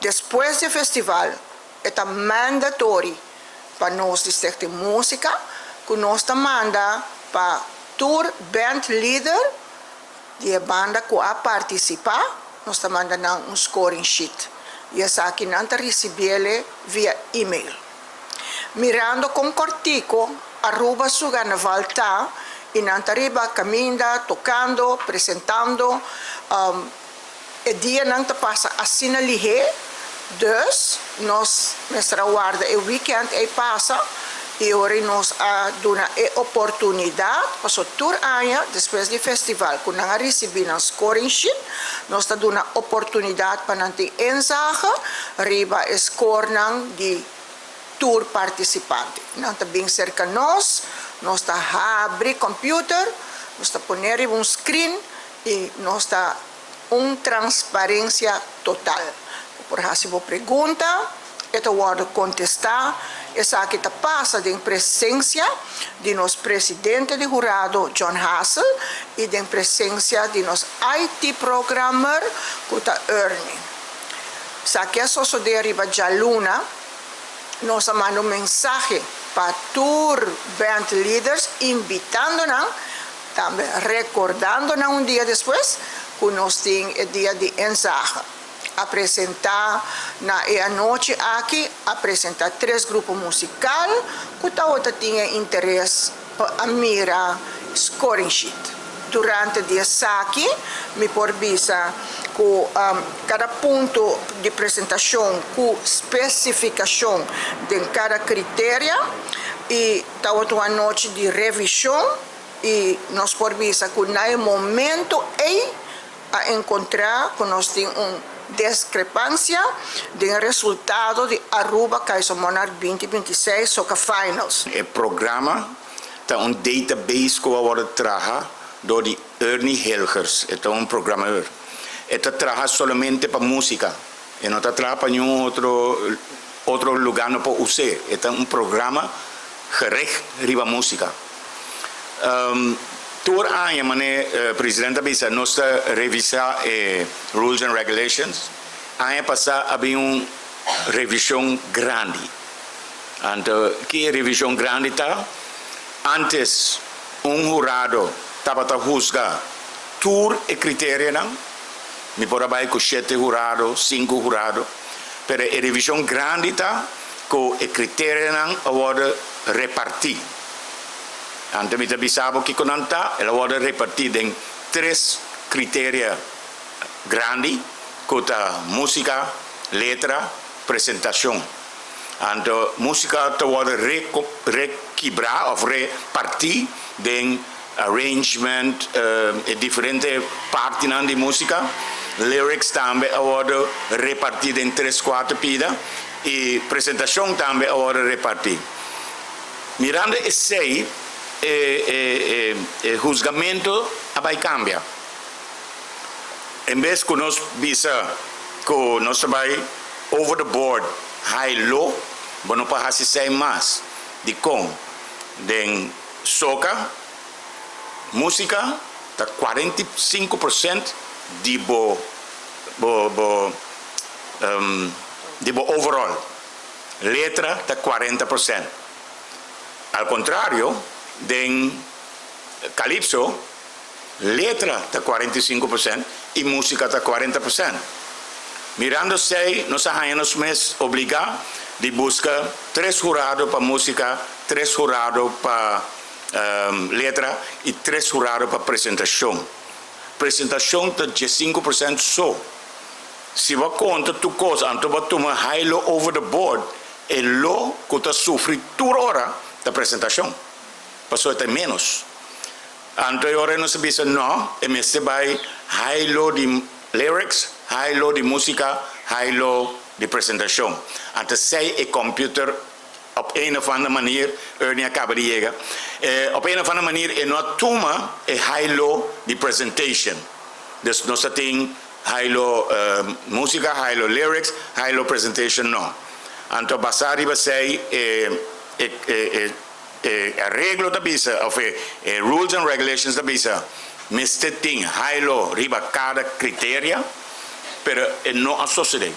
Despues di festival, ta mandatory pa nos di Stichting Musica, ku nos ta manda pa tur band leader di banda ku a partisipá, nos ta manda un scoring sheet. I esaki nan ta risibí via e-mail. Mirando kon kòrtiku Aruba su carnaval ta, i nan ta riba kaminda, tokando, presentando, e dianan ta pasa asina lihé, dus nos mester a warda e weekend ei pasa i ora nos a duna e oportunidat, paso tur aña despues di festival, ku nan a risibí nan scoring sheet, nos ta duna oportunidat pa nan tin inzage riba score nan di tur partisipante. Nan ta bin serka nos, nos ta habri computer, nos ta pone un screen i nos ta un transparensia total. Por hasi bo pregunta, e ta wòrdu kontestá, esaki ta pasa den presensia di nos presidente di hurado John Hassel i den presensia di nos IT programmer ku ta Ernie. Esaki a sosodé riba djaluna, nos a manda un mensahe pa tur band leaders invitando nan, tambe rekordando nan un dia despues, ku nos tin e dia di inzage. A presentá na e anochi aki, a presentá tres grupo musikal ku tabatin interes pa mira scoring sheet. Durante di esaki, mi por bisa ku kada punto di presentashon ku spesifikashon di kada kriterio i tabata un anochi di revishon i nos por bisa ku na momento ei a enkontrá ku nos tin un diskrepansia di resultado di Aruba Kaiser Monarch 2026 Soca Finals. E programa ta un database ku a wòrdu traha dor di Ernie Hilgers, e ta un programador. E ta traha solamente pa músika. E no ta traha pa ningun otro lugá no por usa. E ta un programa gericht riba músika. Tur aña, manera presidente a bisa, nos ta revisá rules and regulations. Aña pasá tabatin un revishon grandi. Anto, ki revishon grandi ta? Antes, un hurado tabata husga tur e kriterionan, mi por a bai ku shete hurado, sinku hurado, pero e revishon grandi ta ku e kriterionan a wòrdu repartí. Anto mi ta bisa bo kiko nan ta, el a wòrdu repartí den tres kriterio grandi, ku ta músika, letra, presentashon. Anto músika ta wòrdu rekibrá òf repartí den arrangement, diferente partinan di músika, lyrics tambe a wòrdu repartí den tres, kuater pida i presentashon tambe a wòrdu repartí. Mirando esei, husgamentu a bai kambia. En bes ku nos bisa ku nos bai over the board high low, bo no por hasi esei mas. Dikon den soca músika ta 45% di bo overall. Letra ta 40%. Al kontrario, den calypso, letra ta 45% i músika ta 40%. Mirando esei, nos a haña nos mes obligá di buska tres hurado pa músika, tres hurado pa letra i tres hurado pa presentashon. Presentashon ta 5% so. Si bo konta tur kos, anto bo tuma high low over the board, e low ku ta sufri tur ora ta presentashon. Paso ta menos. Anto ora nos a bisa no, e mester bai high low di lyrics, high low di músika, high low di presentashon. Anto esei e computer op een of andere manier, Ernie a kaba di yega, op een of andere manier e no a tuma e high low di presentation. Dus nos tin high low músika, high low lyrics, high low presentation no. Anto basá riba esei e areglo ta bisa, òf e rules and regulations ta bisa, mester tin high low riba kada kriterio, pero e no a sosodé.